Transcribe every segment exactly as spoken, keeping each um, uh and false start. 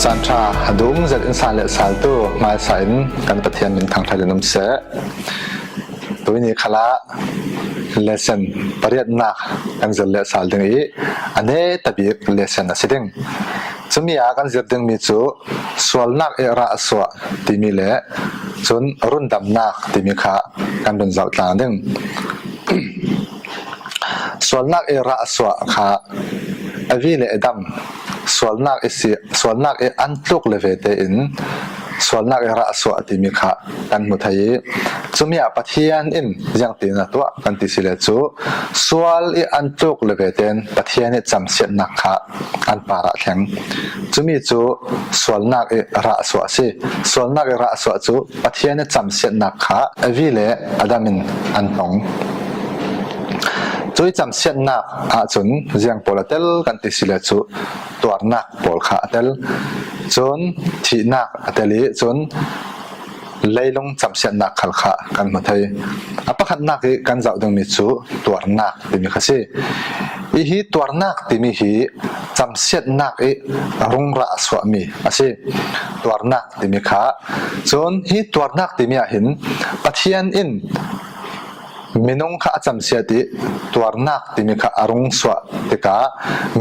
Caan ṭha a dum zet in san leh saltu hmaisa in kan Pathian min thangṭhat in um seh. Tuini khalah lesson pariatnak kan zir leh sal ding i a neta bik lesson a si ding. Cumi ah kan zir dingmi cu sualnak i rah suah timi le cun rundamnak timi kha kan run zoh tlang ding. Sualnak i rah suah kha Evi le Adam sualnak i si, sualnak i an tluk le ve tein sualnak i rah suah timi kha kan hmu thei i, cumi ah Pathian in ziangtin a tuah kan ti si le cu, sual i an tluk le ve tein Pathian i camsiatnak kha an parah thleng. Cumi cu sualnak i rah suah a si. Sualnak i rah suah cu Pathian i camsiatnak kha Evi le Adam in an tong. Cui camsiatnak ahcun ziang pawl a tel kan ti si le cu tuarnak pawl kha a tel. Cun thihnak a tel i cun leilung camsiatnak khal kha kan hmu thei. A pakhatnak i kan zoh dingmi cu tuarnak timi kha si. I hi tuarnak timi hi camsiatnak i rung rah suahmi a si. Tuarnak timi kha. Cun hi tuarnak timi ah hin Pathian in minung kha a camsiat i tuarnak timi kha a rung suah tikah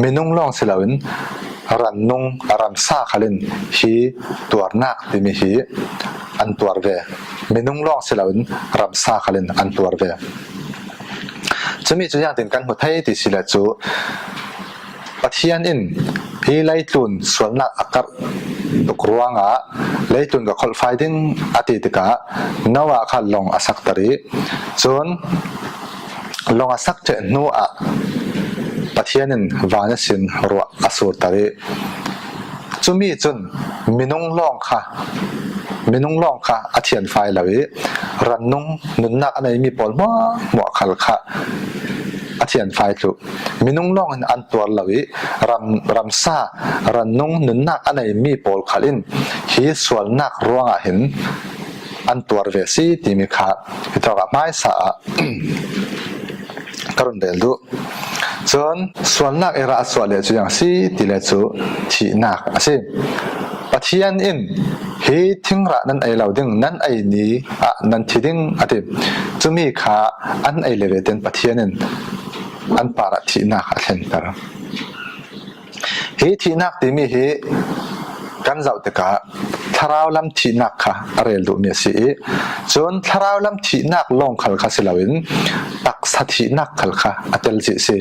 minung lawng si loin rannung ramsa khalin hi tuarnak timi hi an tuar ve. Minung lawng si loin ramsa khalin an tuar ve. Cumi cu ziangtin kan hmu thei ti si le cu, Pathian in hi leitlun sualnak a karh tuk ruangah leitlun ka kholhfai ding a ti tikah Noah kha lawng a sakter i cun lawng a sak ṭheh hnu ah Pathian in van ihsin ruah a surter i cumi cun minung lawng kha, minung lawng kha a thianfai lo i rannung nunnak a neimi pawl hmuahhmuah khal kha a thianfai thluh. Minung lawng in an tuar lo i ram, ramsa rannung nunnak a neimi pawl khal in hi sualnak ruangah hin an tuar ve a si timi kha hitawk ah hmaisa ah ka run rel duh. Cun sualnak i rah suah le cu ziang a si ti le cu thihnak a si. Pathian in hi thingrah nan ei lo ding, nan ei ni ah nan thi ding a ti. Cumi kha an ei le ve tein Pathian in an parah thihnak a thlenter. Hi thihnak timi hi kan zoh tikah thlarau lam thihnak kha a rel duhmi a si i cun thlarau lam thihnak lawng khal kha si loin taksa thihnak khal kha a tel cih si.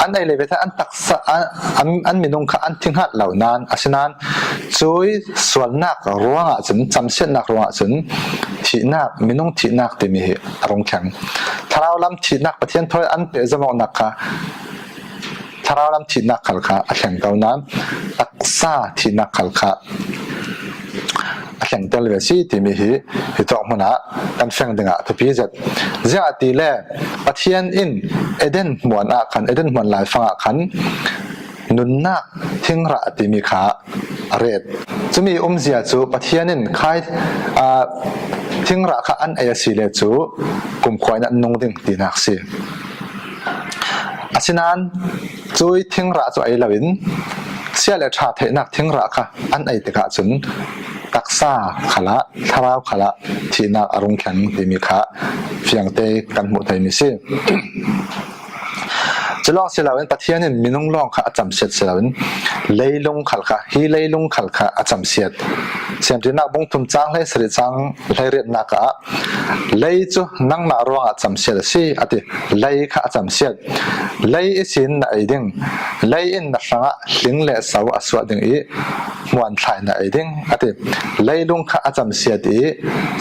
An ei le ve tein an taksa, an, an, an minung kha an thi hngat lo nain, asinain cui sualnak ruangah cun, camsiatnak ruangah cun thihnak, minung thihnak timi hi a rung thleng. Thlarau lam thihnak Pathian thawi an pehzom awknak kha thlarau lam thihnak khal kha a thleng ko nain taksa thihnak khal kha a thleng tel ve si timi hi hitawk hmunah kan feng dingah a thupi zet. Ziangahtile Pathian in Eden hmuan ah khan, Eden hmuan laifang ah khan nunnak thingrah timi kha a ret. Cumi umzia cu Pathian in khai, aa, thingrah kha an ei a si le cu kumkhua in an nung ding tinak si. Asinain cui thingrah cu ei loin sia le ṭha theihnak thingrah kha an ei tikah cun taksa khalah, thlarau khalah thihnak a rung thleng timi kha fiangte kan hmuh theimi si. Cu lawng si loin Pathian in minung lawng kha a camsiat si loin leilung khal kha, hi leilung khal kha a camsiat. Siamṭinak bung thum cang hleisarih cang hleiriatnak ah lei cu nangmah ruangah camsiat a si, a ti. Lei kha a camsiat. Lei ihsin na ei ding. Lei in na hrangah hling le so a suah ding i hmuanthlai na ei ding, a ti. Leilung kha a camsiat i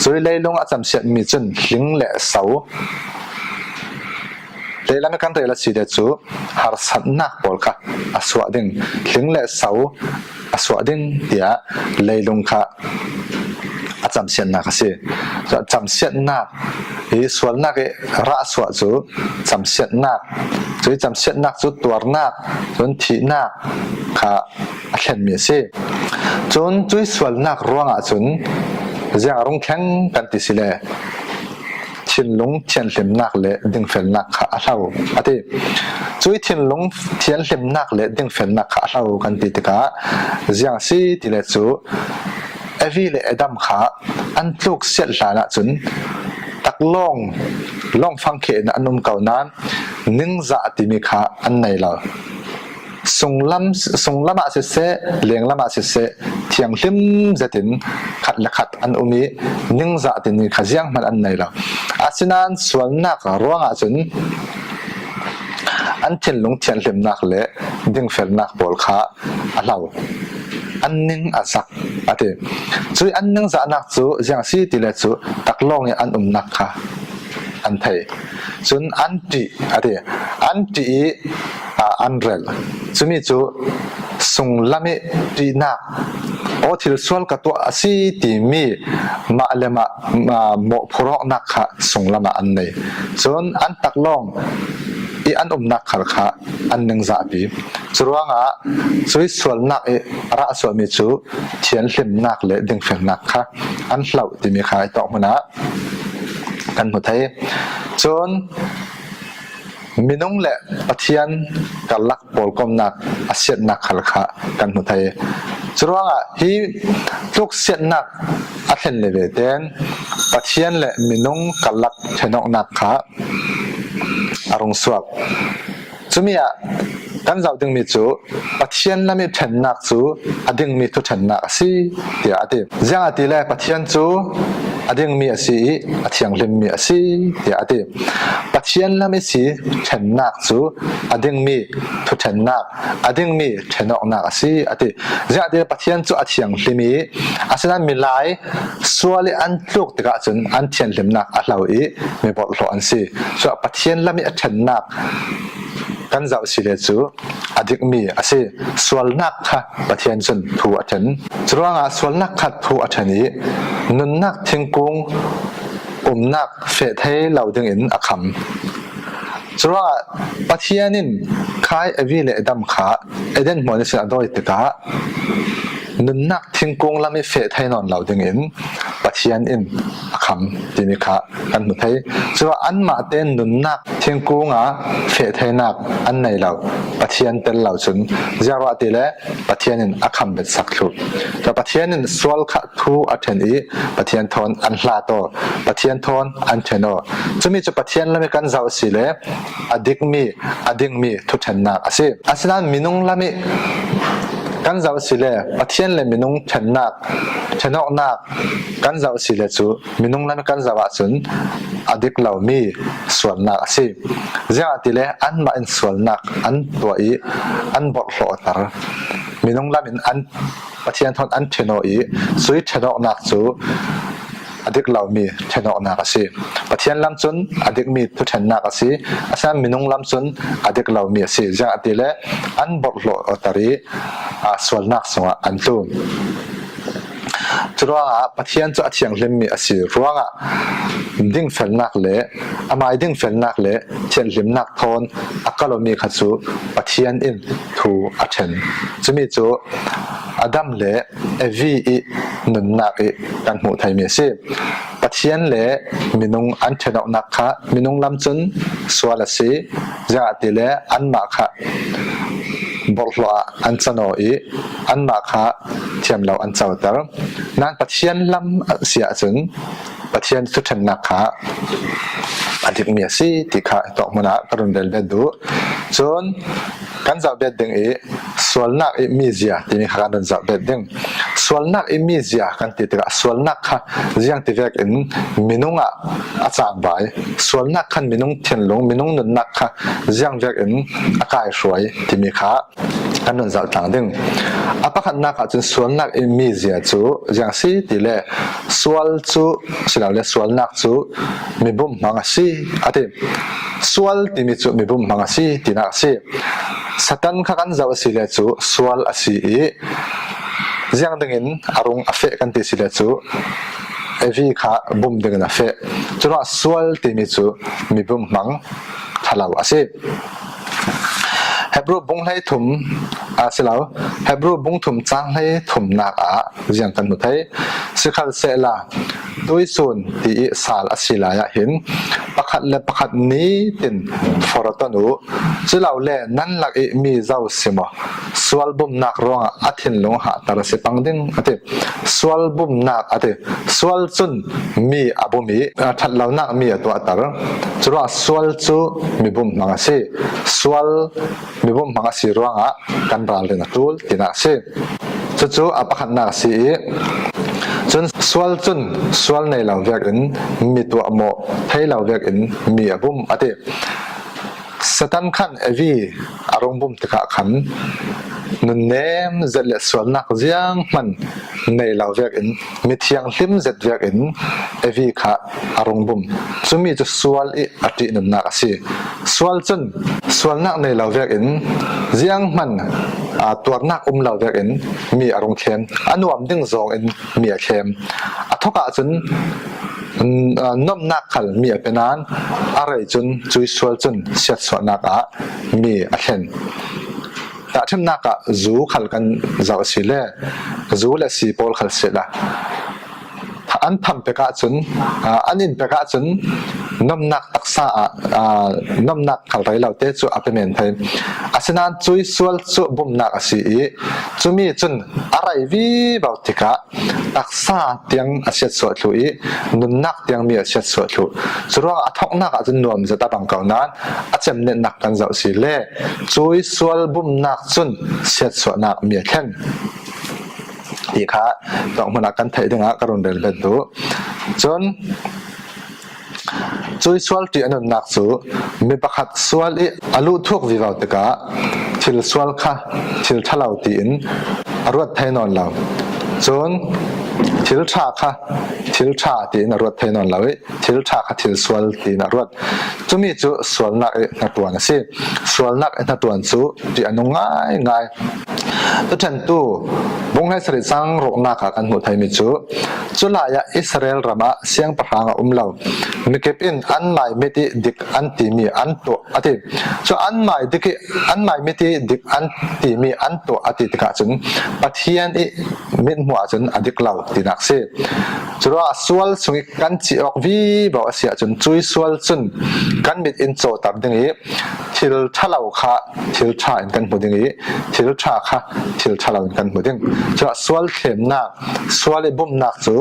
cui leilung a camsiatmi cun hling le so, lei lam i kan rel a si le cu harsatnak pawl kha a suah ding, hling le so a suah ding tiah leilung kha a camsiatnak a si. Camsiatnak i sualnak i rah suah cu camsiatnak, cui camsiatnak cu tuarnak, cun thihnak kha a thlenmi a si. Cun cui sualnak ruangah cun ziang a rung thleng kan ti si le thinlung thianhlimnak le dingfelnak kha a hlo a ti. Cui thinlung thianhlimnak le dingfelnak kha a hlo kan ti tikah ziang si ti le cu Evi le Adam kha an tluk siat hlan ahcun taklawng lawngfang kheh in an um ko nain ningzah timi kha an nei lo. Sunglam, sunglam ah siseh, lenglam ah siseh, thianghlim zetin khat le khat an um i ningzah timi kha zianghman an nei lo. Asinain sualnak ruangah cun an thinlung thianhlimnak le dingfelnak pawl kha a hlo, an ning a zak a ti. Cui an ningzahnak cu ziang si ti le cu taklawng i an umnak kha an thei. Cun an ṭih a ti. An ṭih i, aa, an relh. Cumi cu sunglam i ṭihnak, aw, thil sual ka tuah a si timi mah le mah, aa, mawhphurh awknak kha sunglam ah an nei. Cun an taklawng i an umnak khal kha an ningzahpi. Curuangah cui sualnak i a rah sualmi cu thianhlimnak le dingfelnak kha an hloh timi kha i tawk hmun ah kan hmu thei. Cun minung le Pathian karlak pawlkomnak a siatnak khal kha kan hmu thei. Curuangah hi tluksiatnak a thlen le ve tein Pathian le minung karlak ṭhenawknak kha a rung suak. Cumi ah kan zoh dingmi cu Pathian lam i ṭhennak cu a dingmi thuṭhennak a si, tiah a ti. Ziangahtile Pathian cu a dingmi a si i a thianghlimmi a si, tiah a ti. Pathian lam i si ṭhennak cu a dingmi thuṭhennak, a dingmi ṭhenawknak a si, a ti. Ziangahtile Pathian cu a thianghlim i, asinain milai sual i an tluk tikah cun an thianhlimnak a hlo i mi borhhlawh an si. Cuah Pathian lam i a ṭhennak kan zoh si le cu a dikmi a si. Sualnak kha Pathian cun thu a ṭhen. Curuangah sualnak kha thu a ṭhen i nunnak thingkung umnak feh thei lo dingin a kham. Curuangah Pathian in Khain, Evi le Adam kha Eden hmuan ihsin a dawi tikah nunnak thingkung lam i feh thei nawn lo dingin Pathian in a kham timi kha kan hmu thei. Curuah anmah tein nunnak thingkung ah feh theinak an nei lo, Pathian tel lo cun ziangruah tile Pathian in a kham betsak thluh. Cun Pathian in sual kha thu a ṭhen i Pathian thawn an hlat aw, Pathian thawn an ṭhen aw. Cumi cu Pathian lam i kan zoh si le a dikmi, a dingmi thuṭhennak a si. Asinain minung lam i kan zoh si le Pathian le minung ṭhennak, ṭhenawknak kan zoh si le cu minung lam i kan zoh ahcun a dik lomi sualnak a si. Ziangahtile anmah in sualnak an tuah i an borhhlawhter. Minung lam in an Pathian thawn an ṭhen aw i sui ṭhenawknak cu a dik lomi ṭhenawknak a si. Pathian lam cun a dikmi thuṭhennak a si. Asinain minung lam cun a dik lomi a si. Ziangahtile an borhhlawhter i, aa, sualnak sungah an tlun. Curuangah Pathian cu a thianghlimmi a si ruangah dingfelnak le amai dingfelnak le thianhlimnak thawn a kal awmi kha cu Pathian in thu a ṭhen. Cumi cu Adam le Evi i nunnak i kan hmuh theimi a si. Pathian le minung an ṭhenawknak kha minung lam cun sual a si. Ziangahtile anmah kha borhhlawh ah an can aw i anmah kha thiam lo an coter. Nain Pathian lam a si ahcun Pathian thuṭhennak kha a dikmi a si ti kha tawk hmun ah ka run rel bet duh. Cun kan zoh bet ding i sualnak i mizia timi kha kan run zoh bet ding. Sualnak i mizia kan ti tikah sualnak kha ziang ti vekin minung ah a cangvai. Sualnak khan minung thinlung, minung nunnak kha ziang vekin a kaihruai timi kha kan run zoh tlang ding. A pakhatnak ahcun sualnak i mizia cu ziang si ti le sual cu si lo le sualnak cu mi bumhmang a si a ti. Sual timi cu mi bumhmang a si tinak a si. Satan kha kan zoh a si le cu sual a si i ziang dingin a rung a feh kan ti si le cu Evi kha bum dingin a feh. Curuah sual timi cu mi bumhmang ṭhalo a si. Hebru bung hlei thum, a si lo, Hebru bung thum cang hlei thumnak ah ziang kan hmu thei. Sikhalsehla tuisun ti ih sal a si lai ah hin pakhat le pakhat nitin forh a ton uh. Culo le nan lak ih mi zo si maw, sual bumnak ruangah a thinlung hahter a si pang ding a ti. Sual bumnak a ti. Sual cun mi a bum ih, aa, ṭhat lonak mi a tuahter. Curuangah sual cu mi bum hmang a si. Sual mi bum hmang a si ruangah kan ralrin a ṭul tinak a si. Cucu a pakhatnak a si ih, cun sual cun sual nei lo vekin mi tuahmawh thei lo vekin mi a bum a ti. Satan khan Evi a rung bum tikah khan nunnem zet le sualnak zianghman nei lo vekin, mithianghlim zet vekin Evi kha a rung bum. Cumi cu sual ih a ṭihnunnak a si. Sual cun sualnak nei lo vekin, zianghman, aa, tuarnak um lo vekin mi a rung thlem. A nuam ding zawngin mi a thlem. A thawkah cun, n-, aa, nomnak khal mi a pe nain, a rei cun cui sual cun siatsuahnak ah mi a thlen. Tahṭhimnak ah zu khal kan zoh a si le, zu le si pawl khal si la, an tham pek ahcun, aa, an in pek ahcun nomnak taksa ah, aa, nomnak khal rei lo te cu a pe men thei. Asinain cui sual cu bumnak a si ih, cumi cun a rei vivo tikah taksa tiang a siatsuah thluh ih, nunnak tiang mi a siatsuah thluh. Curuangah a thawknak ahcun nuam zet a bang ko nain a cemnetnak kan zoh si le, cui sual bumnak cun siatsuahnak mi a thlen. Ti kha tuak hmun ah kan theih dingah ka run rel bet duh. Cun cui sual ṭih a nunnak cu mi pakhat sual ih a luh thuk vivo tikah thil sual kha thil ṭha lo tiin a ruat thei nawn lo. Cun thil ṭha kha thil ṭha tiin a ruat thei nawn lo ih, thil ṭha kha thil sual tiin a ruat. Cumi cu sualnak ih hnaṭuan a si. Sualnak ih hnaṭuan cu ṭih a nung ngaingai. Thuṭhentu bung hleisarih cang ruknak ah kan hmuh theimi cu, culai ah Israel ram ah siangpahrang a um lo mikip in anmai mit ih dik an timi an tuah a ti. Cu anmai dik ih, anmai mit ih dik an timi an tuah a ti tikah cun Pathian ih mithmuh ahcun a dik lo tinak si. Curuangah sual sungih kan cih awk vivo a si ahcun cui sual cun kan mit in cawter ding ih thil ṭha lo kha thil ṭha in kan hmu ding ih thil ṭha kha thil ṭha lo in kan hmu ding. Curuangah sual thlemnak, sual ih bumnak cu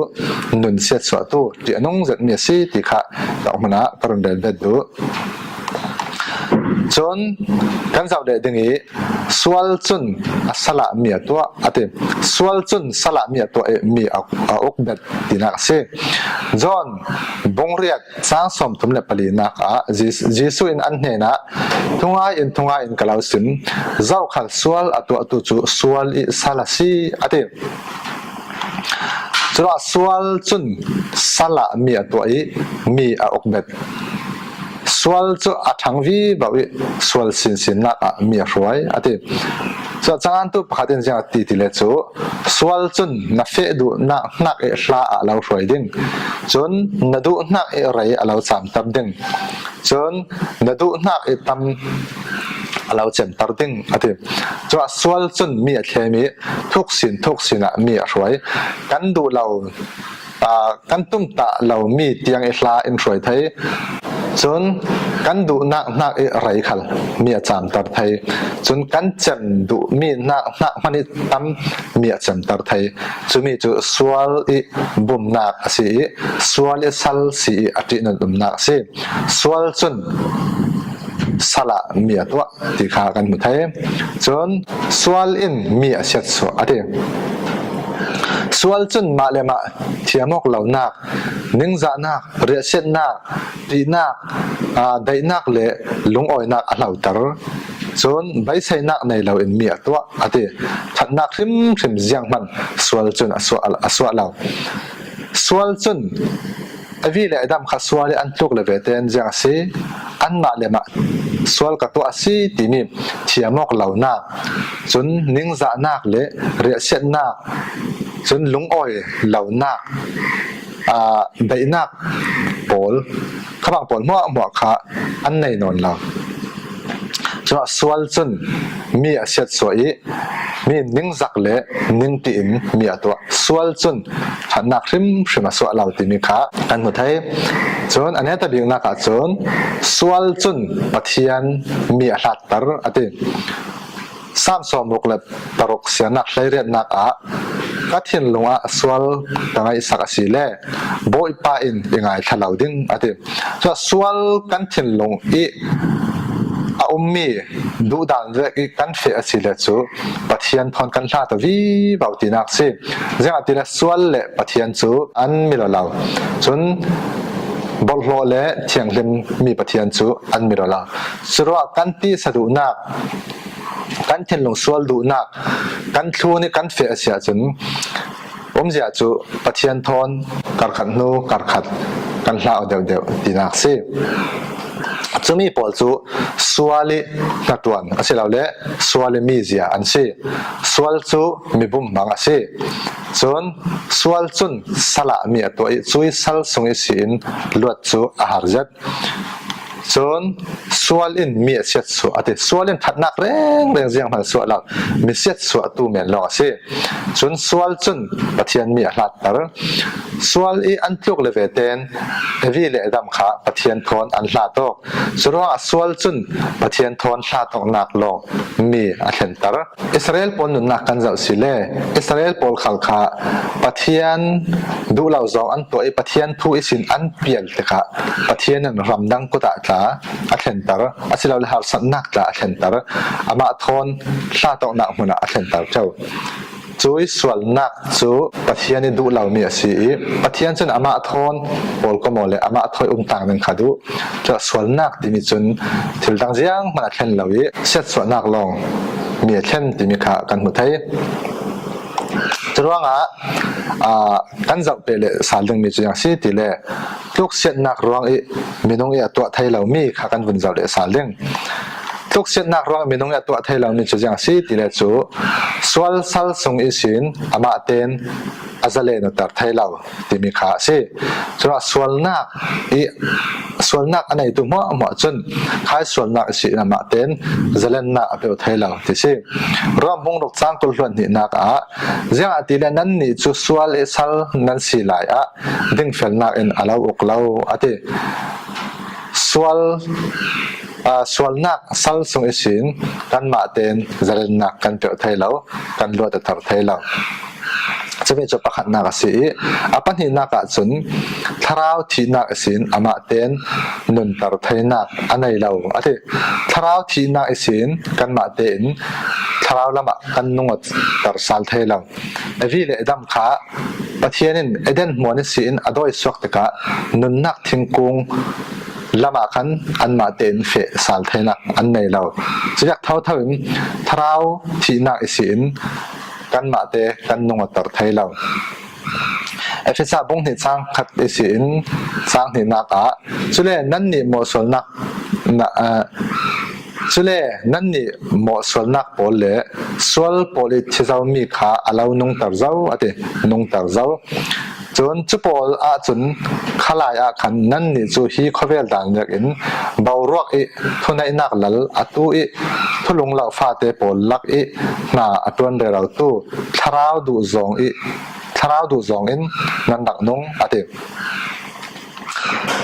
nun siatsuahtu ṭih a nung zetmi a si ti kha tuak hmun ah ka run rel bet duh. Cun kan zoh leh ding ih sual cun a salah mi a tuah a ti. Sual cun salah mi a tuah ih mi a, a uk bet tinak a si. John bung riat cang sawmthum le palinak ah Jes-, Jesuh in an hnenah, thungai in, thungai in ka lo sim, zokhal sual a tuahtu cu sual ih sal a si a ti. Curuangah sual cun salah mi a tuah ih mi a uk bet. Sual cu a ṭhang vivo ih sual sinsinnak ah mi a hruai a ti. Cuah cangantu pakhat in ziang a ti ti le cu, sual cun na feh duhnak hnak ih hla ah a lo hruai ding. Cun na duhnak ih rei a lo camter ding. Cun na duhnak ih tam a lo cemter ding a ti. Cuah sual cun mi a thlem ih thuksin thuksin ah mi a hruai. Kan duh lo, aa, kan tumtah lo mi tiang ih hla in hruai thei. Cun kan duhnak hnak ih rei khal mi a camter thei. Cun kan cem duh mi hnak, hnak hmanh ih tam mi a cemter thei. Cumi cu sual ih bumnak a si ih, sual ih sal si ih a ṭihnun umnak a si. Sual cun salah mi a tuah ti kha kan hmu thei. Cun sual in mi a siatsuah a ti. Sual cun mah le mah thiam awk lonak, ningzahnak, riahsiatnak, ṭihnak, aa, daihnak le lungawinak a hloter. Cun beiseinak nei loin mi a tuah a ti. Ṭhatnak hrimhrim zianghman sual cun a suah, a suah lo. Sual cun Evi le Adam kha sual ih an tluk le ve tein ziang a si. Anmah le mah sual ka tuah a si timi thiam awk lonak, cun ningzahnak le riahsiatnak, cun lungawi lonak, aa, daihnak pawl, kha bang pawl hmuahhmuah kha an nei nawn lo. Cun a sual cun mi a siatsuah i mi ningzak le ningpi in mi a tuah. Sual cun ṭhatnak hrimhrim a suah lo timi kha kan hmu thei. Cun a netabiknak ah cun sual cun Pathian mi a hlatter a ti. Salm sawmruk le paruk siarnak hleiriatnak ah ka thinlung ah sual ka ngaihsak a si le Bawipa in i ngaithla lo ding a ti. Cun sual kan thinlung i a ummi duhdan vek i kan feh a si le cu Pathian thawn kan hla ta vivo tinak si. Ziangahtile sual le Pathian cu an mil aw lo. Cun bawlhhlawh le thianghlim mi Pathian cu an mil aw lo. Curuah kan tisa duhnak, kan thinlung sual duhnak, kan thlun i kan feh a si ahcun umzia cu Pathian thawn karkhat hnu karkhat kan hla aw deuhdeuh tinak si. Cumi pawl cu sual i hnaṭuan asilole sual i mizia an si. Sual cu mibum hmang a si. Cun sual cun sal ah mi a tuah i cui sal sung i si in luat cu a har zet. Cun sual in mi a siatsuah a ti. Sual in ṭhatnak rengreng zianghman suah lo, mi siatsuahtu men lawng a si. Cun sual cun Pathian mi a hlatter. Sual i an tluk le ve ten Evi le Adam kha Pathian thawn an hla tawk. Curuangah sual cun Pathian thawn hla tawknak lawng mi a thlenter. Israel pawl nunnak kan zoh si le Israel pawl khal kha Pathian duh lo zong an tuah i Pathian thu ihsin an pial tikah Pathian in ramdang kut ah tla a thlenter, asilole harsatnak tla a thlenter, amah thawn hla tawknak hmun ah a thlenter ṭheu. Cui sualnak cu Pathian i duh lomi a si i Pathian cun amah thawn pawlkom aw le amah thawi umtang ding kha duh. Cun sualnak timi cun thil dang zianghman a thlen lo i siatsuahnak lawng mi a thlen timi kha kan hmu thei. Curuangah, aa, kan zoh peh le sal dingmi cu ziang si ti le tluksiatnak ruang i minung i a tuah thei lomi kha kan vun zoh le sal ding. Tluksiatnak ruang i minung i a tuah thei lomi cu ziang si ti le cu sual sal sung ihsin amah ten a zalen a ter thei lo timi kha a si. Curuangah sualnak i, sualnak a neitu hmuahhmuah cun khai sualnak ihsin amah ten zalennak a peuh thei lo ti si. Rom hmungruk cang kul hluan hnihnak ah, ziangahtile nannih cu sual i sal nan si lai ah dingfelnak in a lo uk lo a ti. Sual, aa, sualnak sal sung ihsin kanmah ten zalennak kan peuh thei lo, kan luat a ter thei lo. Cumi cu pakhatnak a si i, a pahnihnak ah cun thlarau thihnak ihsin amah ten nunter theinak a nei lo a ti. Thlarau thihnak ihsin kanmah tein thlarau lamah kan nung a ter sal thei lo. Evi le Adam kha Pathian in Eden hmuan ihsin a dawi suak tikah nunnak thingkung lamah khan anmah tein feh sal theinak an nei lo. Cuziak thotho in thlarau thihnak ihsin kanmah te kan nung a ter thei lo. Efesa bung hnih cang khat ihsin cang hnihnak ah, cule nannih mawhsualnak, na, ah, cule nannih mawhsualnak pawl le sual pawl i thi zomi kha a lo nungter zo a ti, nungter zo. Cun cu pawl ahcun khalai ah khan nannih cu hi khuavel dan vekin boruak i thuneihnak lal atu i thulung lo fate pawl lak i hna a ṭuan rerotu thlarau duh zong i thlarau duh zong in nan rak nung a ti.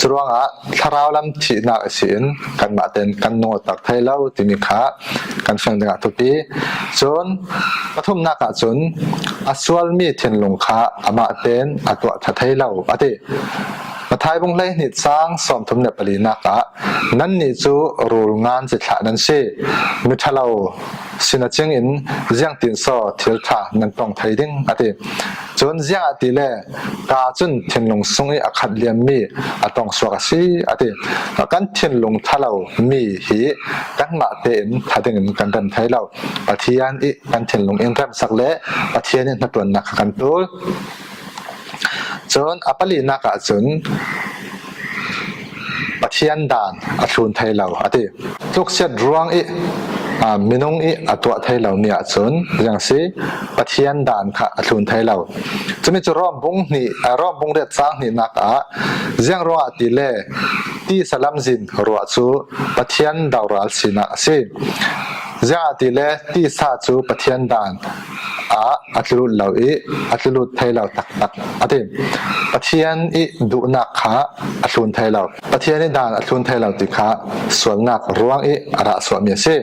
Curuangah thlarau lam thihnak ihsin kanmah tein kan nung a ter thei lo timi kha kan fiang dingah thupi. Cun pathumnak ah cun a sualmi thinlung kha amah tein a tuah ṭha thei lo a ti. Matthai bung hleihnih cang sawmthum le palinak ah, nannih cu rul ngan cithlah nan si. Miṭhalo si na cingin ziangtin saw thil ṭha nan tong thei ding a ti. Cun ziangahtile kaa cun thinlung sung i a khat liammi a tong suak a si a ti. Kan thinlung ṭhalo mi hi kanmah tein ṭha dingin kan rem thei lo. Pathian i kan thinlung in remsak le Pathian i hnaṭuannak kha kan tul. Cun a palinak ah cun Pathian dan a thlun thei lo a ti. Tluksiat ruang i Aa, minung ih a tuah thei lomi ahcun ziang si, Pathian daan kha a thlun thei lo. Cumi cu Rom bung hnih, aa, Rom bung riat cang hnihnak ah ziang ruangah ti le tisa lamzin ruah cu Pathian doral sinak a si. Ziangahtile tisa cu Pathian daan ah a tlulut lo ih a tlulut thei lo taktak a ti. Pathian ih duhnak kha a thlun thei lo. Pathian ih daan a thlun thei lo ti kha sualnak ruang ih a rah suahmi a si.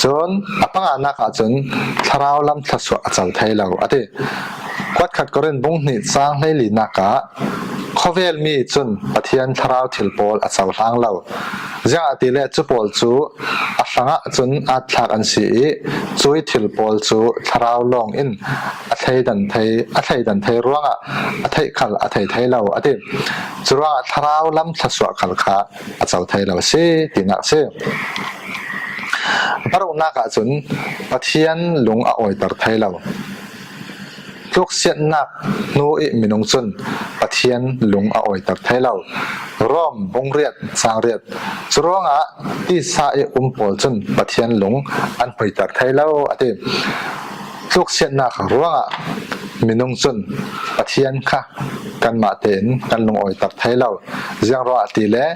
Cun a panganak ahcun thlarau lam thlasuah a co thei lo a ti. Kuatkhat Korin bung hnih cang hleilinak ah khuavelmi cun Pathian thlarau thil pawl a cohlang lo. Ziangahtile cu pawl cu a hlangah cun aatthlak an si ih cuih thil pawl cu thlarau lawng in a thleidan thei, a thleidan thei ruangah a theih khal a thei thei lo a ti. Curuangah thlarau lam thlasuah khal kha a co thei lo a si tinak a si. A paruknak ahcun Pathian lung a awiter thei lo. Tluksiatnak hnu ih minung cun Pathian lung a awiter thei lo. Rom bung riat cang riat. Curuangah tisa ih um pawl cun Pathian lung an hmuiter thei lo a ti. Tluksiatnak ruangah minung cun Pathian kha kanmah tein kan lung awiter thei lo. Ziang ruangah ti le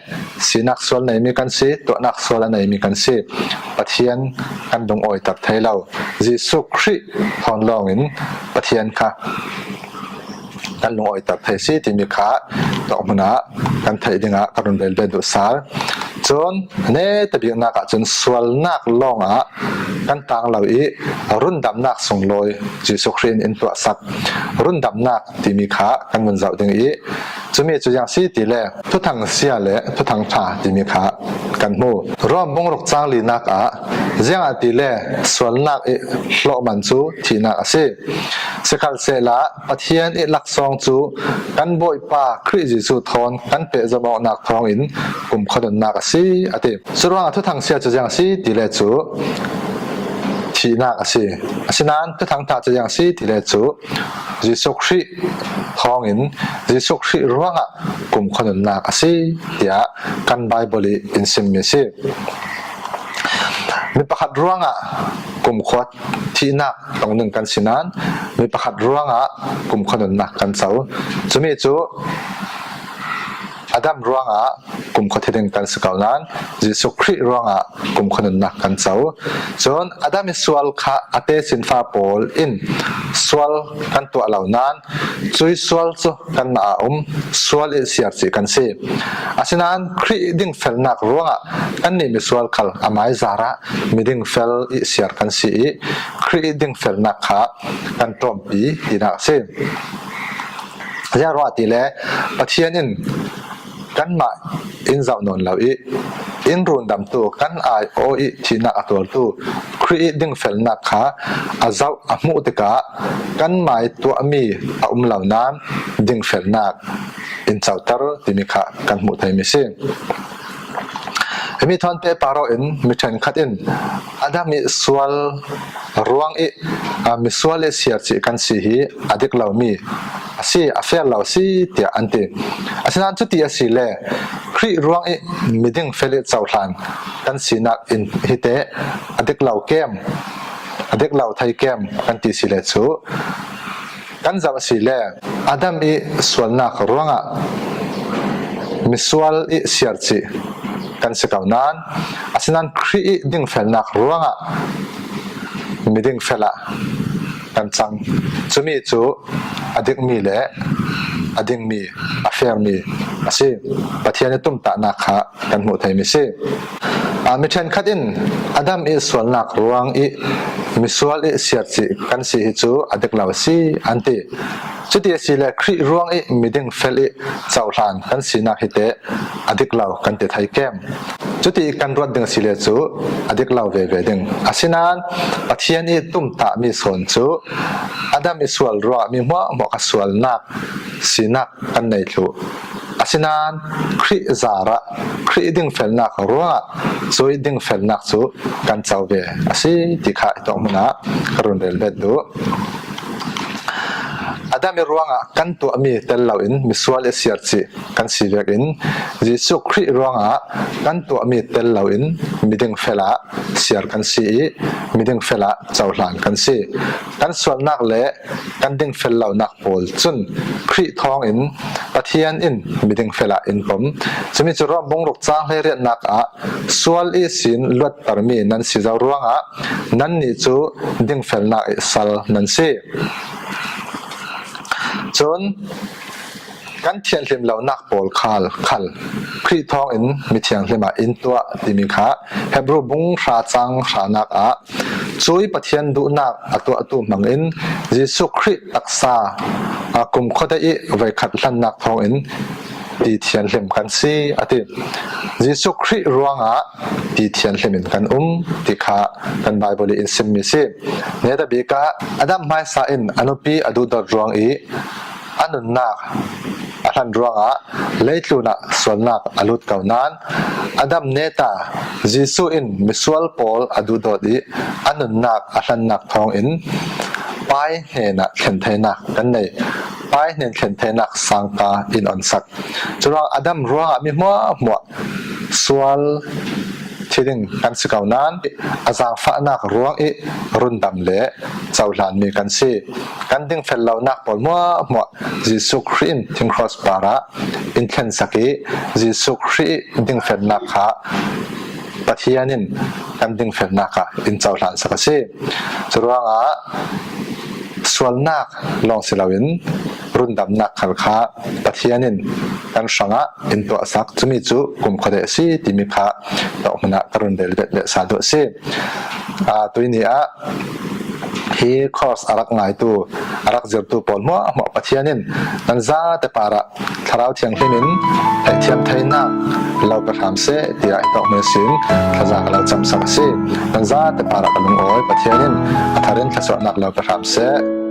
sinak sual neimi kan si, tuahnak sual a neimi kan si. Pathian kan lung awiter thei lo. Jesuh Khrih thawn lawngin Pathian kha kan lung awiter thei si timi kha tuah hmun ah kan theih dingah ka run relbet duh sal. Cun a netabiknak ahcun sualnak lawngah kan tang lo ih rundamnak sunglawi Jesuh Khrih in in tuahsak rundamnak timi kha kan vun zoh ding ih cumi cu ziang si ti le Thuthang sia le Thuthang ṭha timi kha kan hmu. Rom bung ruk cang linak ah ziangahtile sualnak ih hlawhman cu thihnak a si. Sikhalsehla Pathian ih laksawng cu kan Bawipa Khrih Jesuh thawn kan pehzom awknak thawngin kumkhua nunnak a si a ti. Curuangah Thuthang sia cu ziang si ti le cu thihnak a si. Asinain Thuthang ṭha cu ziang si ti le cu Jesuh Khrih thawngin Jesuh Khrih ruangah kumkhua nunnak a si tiah kan Baibal ih in simmi a si. Mi pakhat ruangah kumkhua thihnak tong ding kan si nain mi pakhat ruangah kumkhua nunnak kan co. Cumi cu Adam ruangah kumkhua thi ding kan si ko nain Jesuh Khrih ruangah kumkhua nunnak kan co. Cun Adam ih sual kha a tesinfa pawl in sual kan tuah lo nain cuih sual cu kanmah ah um sual ih siar cih kan si. Asinain Khrih ih dingfelnak ruangah kannih misual khal amai zarah midingfel ih siar kan si ih Khrih ih dingfelnak kha kan ṭawmpi tinak a si. Ziang ruangah ti le Pathian in kanmah in zoh nawn lo ih in rundamtu kan aiawh ih thihnak a tuartu Khrih ih dingfelnak kha a zoh a hmuh tikah kanmah ih tuahmi a um lo nain dingfelnak in coter timi kha kan hmuh theimi si. Himi thawn pehpar aw in mi ṭhenkhat in Adam ih sual ruang ih, aa, misual ih siar cih kan si hi a dik lomi a si, a fair lo a si tiah an ti. Asinain cuti a si le Khrih ruang ih miding fel ih cohlan kan sinak in hi teh a dik lo kem, a dik lo thei kem kan ti si le cu kan zoh a si le Adam ih sualnak ruangah misual ih siar cih kan si ko nain, asinain Khrih ih dingfelnak ruangah miding fel ah kan cang. Cumi cu a dikmi le a dingmi, a fairmi a si. Pathian ih tumtahnak kha kan hmuh theimi si. Aa, mi ṭhenkhat in Adam ih sualnak ruang ih misual ih siar cih kan si hi cu a dik lo a si an ti. Cuti a si le Khrih ruang ih miding fel ih cohlan kan sinak hi teh a dik lo kan ti thei kem. Cuti ih kan ruat ding a si le cu a dik lo veve ding. Asinain Pathian ih tumtahmi sawn cu Adam ih sual ruangah mi hmuahhmuah kha sualnak sinak kan nei thluh. Asinain Khrih zarah Khrih dingfelnak ruangah cuih dingfelnak cu kan co ve a si ti kha hi tuah hmun ah ka run relbet duh. A Adam ii ruangah kan tuahmi tel loin misual ih siar cih kan si vekin, Jesuh Khrih ruangah kan tuahmi tel loin miding felah siar kan si ih, miding felah cohlan kan si. Kan sualnak le kan dingfel lonak pawl cun Khrih thawngin Pathian in miding felah in pom. Cumi cu Rom bung ruk cang hleiriatnak ah sual ihsin luattermi nan si zo ruangah nannih cu dingfelnak ih sal nan si. Cun kan thianhlim lonak pawl khal khal Khrih thawngin mithianghlim ah in tuah timi kha Hebru bung hra cang hranak ah, cui Pathian duhnak a tuahtu hmangin Jesuh Khrih taksa a kumkhua ih voikhat hlannak thawngin ti thianhlim kan si, a ti. Jesuh Khrih ruangah ti thianhlim in kan um ti kha kan Baibal ih in simmi si. Netabik ah Adam hmaisa in a nupi a duhdawt ruang ih a nunnak a hlan ruangah leitlun ah sualnak a lut ko nain, Adam neta Jesuh in misual pawl a duhdawt ih a nunnak a hlannak thawngin Pa ii hnenah thlen theinak kan nei. Pa ii hnen thlen theinak sangka in onsak. Curuang Adam ruangah mi hmuahhmuah sual thi ding kan si ko nain, a zaangfahnak ruang ih rundam le cohlanmi kan si. Kan dingfel lonak pawl hmuahhmuah Jesuh Khrih in thingkros parah in thlensak ih, Jesuh Khrih ih dingfelnak kha Pathian in kan dingfelnak ah in cohlansak a si. Curuangah sualnak lawng si loin rundamnak khal kha Pathian in kan hrangah in tuahsak, cumi cu kumkhua deuh a si timi kha tawk hmanh ah ka run rel bet lehsa duh a si. Aa, tuini ah hi course a rak ngaitu, a rak zirtu pawl hmuahhmuah Pathian in nan zate parah Thlarau Thianghlim in theihthiam theinak lo pe hram seh, tiah hi tawk hmanh sin thazaang a lo camsak a si. Nan zate parah ka lungawi. Pathian in a thar in thluachuahnak lo pe hram seh.